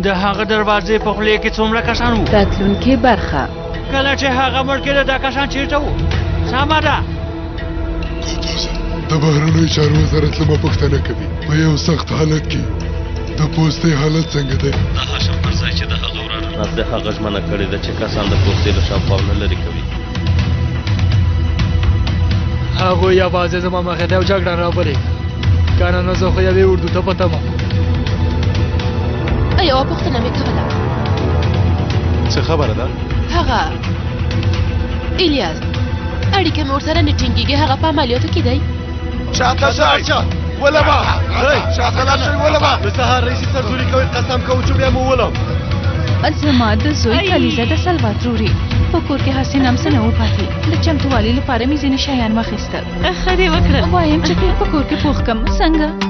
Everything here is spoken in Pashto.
د هغه دروازې په خولې کې څومره کسان وو؟ راتلونکې برخه. کله چې هغه مړ کېده دا کسان چېرته وو؟ سمه ده. د بهرنیو چارو وزارت له ما پوښتنه کوي، په یو سخت حالت کې د پوستې حالت څنګه دی؟ د هاشم پر ځای چې د هغه وراره د هغه ژمنه کړې ده چې کسان د پوستې له شاوخوا نه لرې کوي. هغوی یوازې زما مخې ته یو جګړه راولېږه، که نه نو زه خو یوې اردو ته په تمه. یوه پوښتنه مې کوله. څه خبره ده؟ هغه الیاس، اړیکه مې ورسره نه ټینګېږي، هغه په عملیاتو کې دی. شاته شه ولما، شاته لاړ شئ ولما. د سهار رئیس سرزوري کوي، قسم کوو چې بیا مو ولم. زما د زوی کلیزه د سلوات روري، په کور کې هسې نم څه نه و پاتې. د چمتووالي لپاره مې ځینې شیان واخیستل. ښه دې وکړل. وایم چې کیک په کور کې پوخ کم څنګه؟